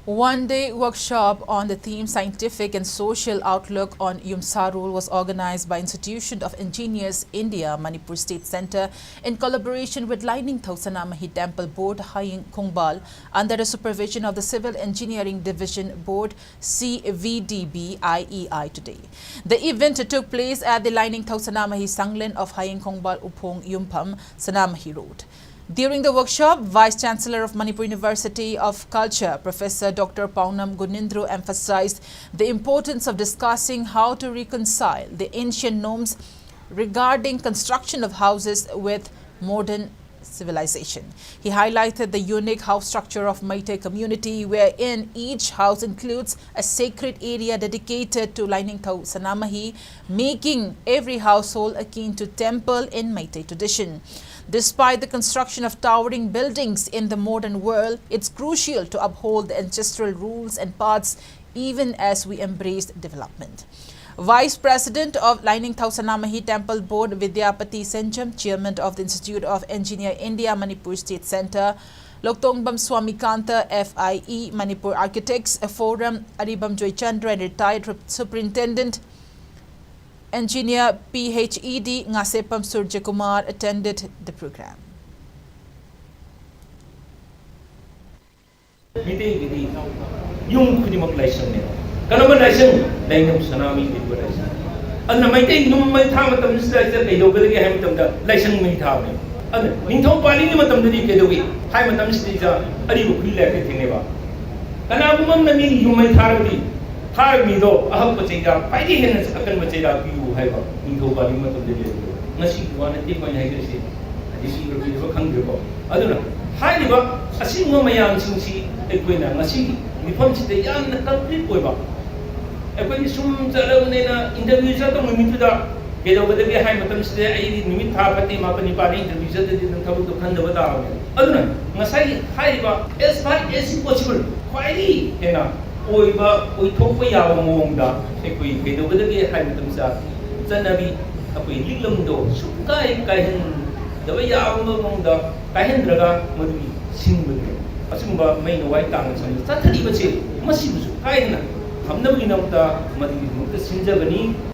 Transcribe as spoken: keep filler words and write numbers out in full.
One-day workshop on the theme Scientific and Social Outlook on Yumsa Rule was organized by Institution of Engineers India, Manipur State Centre, in collaboration with Lainingthou Sanamahi Temple Board, Haying Khongbal, under the supervision of the Civil Engineering Division Board, C V D B I E I, today. The event took place at the Lainingthou Sanamahi Sanglen of Haying Khongbal Uphong Yumpham, Sanamahi Road. During the workshop, Vice Chancellor of Manipur University of Culture, Professor Doctor Paonam Gunindro, emphasized the importance of discussing how to reconcile the ancient norms regarding construction of houses with modern civilization. He highlighted the unique house structure of Meitei community, wherein each house includes a sacred area dedicated to Lainingthou Sanamahi, making every household akin to temple in Meitei tradition. Despite the construction of towering buildings in the modern world, it's crucial to uphold the ancestral rules and paths even as we embrace development. Vice President of Lainingthou Sanamahi Temple Board, Vidyapati Sencham, Chairman of the Institute of Engineer India, Manipur State Centre, Loktongbam Swamikanta, F I E, Manipur Architects Forum, Aribam Joychandra, Retired Superintendent Engineer, P H E D, Ngasepam Surjakumar attended the program. ꯃꯤꯇꯩꯒꯤꯗꯤ ꯌꯨꯝ ꯈꯨꯗꯤꯡꯃꯛ ꯂꯥꯏꯁꯪꯅꯦꯕ꯫ ꯀꯔꯝꯕ ꯂꯥꯏꯁꯪ? ꯂꯥꯏꯅꯤꯡꯊꯧ ꯁꯅꯥꯃꯍꯤ ꯂꯩꯕ ꯂꯥꯏꯁꯪ꯫ ꯑꯗꯨꯅ ꯃꯩꯇꯩ ꯌꯨꯝ ꯃꯩ ꯊꯥ ꯃꯇꯝꯁꯤꯗ ꯀꯩꯗꯧꯒꯗꯒꯦ ꯍꯥꯏꯕ ꯃꯇꯝꯗ ꯂꯥꯏꯁꯪ ꯃꯩ ꯊꯥꯕꯅꯦꯕ꯫ ꯑꯗꯨꯅ ꯅꯤꯡꯊꯧ ꯄꯥꯜꯂꯤꯉꯩ ꯃꯇꯝꯗꯗꯤ ꯀꯩꯗꯧꯏ ꯍꯥꯏꯕ ꯃꯇꯝꯁꯤꯗꯩꯗ ꯑꯔꯤꯕ ꯈꯨꯜ ꯂꯥꯏꯔꯤꯛꯇ ꯊꯦꯡꯅꯩꯕ꯫ ꯀꯅꯥꯒꯨꯝꯕ ꯑꯃꯅ ꯃꯤꯒꯤ ꯌꯨꯝ ꯃꯩ ꯊꯥꯔꯕꯗꯤ ꯊꯥꯔꯕ ꯃꯤꯗꯣ ꯑꯍꯛꯄ ꯆꯩꯔꯥꯛ ꯈ꯭ꯋꯥꯏꯗꯒꯤ ꯍꯦꯟꯅ ꯑꯀꯟꯕ ꯆꯩꯔꯥꯛ ꯄꯤꯌꯨ ꯍꯥꯏꯕ ꯅꯤꯡꯊꯧ ꯄꯥꯜꯂꯤꯉꯩ ꯃꯇꯝꯗ ꯂꯩꯔꯝꯗꯦꯕ꯫ ꯉꯁꯤꯒꯤ ꯋꯥ ꯅꯠꯇꯦ ꯑꯩꯈꯣꯏꯅ ꯍꯥꯏꯖꯔꯤꯁꯦ꯫ ꯍꯥꯏꯗꯤ ꯁꯤꯕ ꯄꯤꯗꯕ ꯈꯪꯗ꯭ꯔꯦꯀꯣ꯫ ꯑꯗꯨꯅ ꯍꯥꯏꯔꯤꯕ ꯑꯁꯤꯒꯨꯝꯕ ꯃꯌꯥꯝꯁꯤꯡꯁꯤ ꯑꯩꯈꯣꯏꯅ ꯉꯁꯤꯒꯤ ꯃꯤꯐꯝꯁꯤꯗ ꯌꯥꯝꯅ ꯀꯜꯄ꯭ꯔꯤꯠ ꯑꯣꯏꯕ, ꯑꯩꯈꯣꯏꯒꯤ ꯁꯨꯝ ꯆꯠꯂꯕꯅꯤꯅ ꯏꯟꯇꯔꯚ꯭ꯌꯨ ꯆꯠꯄ ꯅꯨꯃꯤꯠꯇꯨꯗ ꯀꯩꯗꯧꯒꯗꯒꯦ ꯍꯥꯏ ꯃꯇꯝꯁꯤꯗ ꯑꯩꯗꯤ ꯅꯨꯃꯤꯠ ꯊꯥ ꯐꯠꯇꯦ ꯃꯥꯄꯟ ꯅꯤꯄꯥꯟ ꯏꯟꯇꯔꯚ꯭ꯌꯨ ꯆꯠꯇꯗꯤ ꯑꯗꯨꯝ ꯊꯕꯛꯇꯣ ꯈꯟꯗꯕ ꯇꯥꯕꯅꯦ꯫ ꯑꯗꯨꯅ ꯉꯁꯥꯏꯒꯤ ꯍꯥꯏꯔꯤꯕ as far as possible ꯈ꯭ꯋꯥꯏꯗꯒꯤ ꯍꯦꯟꯅ ꯑꯣꯏꯕ ꯑꯣꯏꯊꯣꯛꯄ ꯌꯥꯕ ꯃꯑꯣꯡꯗ ꯑꯩꯈꯣꯏ ꯀꯩꯗꯧꯒꯗꯒꯦ ꯍꯥꯏꯕ ꯃꯇꯝꯁꯤꯗ ꯆꯠꯅꯕꯤ ꯑꯩꯈꯣꯏ ꯂꯤꯛꯂꯝꯗꯣ ꯁꯨꯡꯀꯥꯏ ꯀꯥꯏꯍꯟꯗꯕ ꯌꯥꯕ ꯃꯑꯣꯡꯗ ꯀꯥꯏꯍꯟꯗ꯭ꯔꯒ ꯃꯗꯨꯒꯤ ꯁꯤꯟꯕꯗꯨꯅꯦ꯫ ꯑꯆꯨꯝꯕ ꯃꯩ ꯅꯋꯥꯏ ꯇꯥꯡꯅ ꯁꯝꯅ ꯆꯠꯊꯔꯤꯕꯁꯦ, ꯃꯁꯤꯕꯨꯁꯨ ꯀꯥꯏꯗꯅ ꯊꯝꯅꯕꯒꯤꯗꯃꯛꯇ, ꯃꯗꯨꯒꯤꯗꯃꯛꯇ ꯁꯤꯟꯖꯕꯅꯤ꯫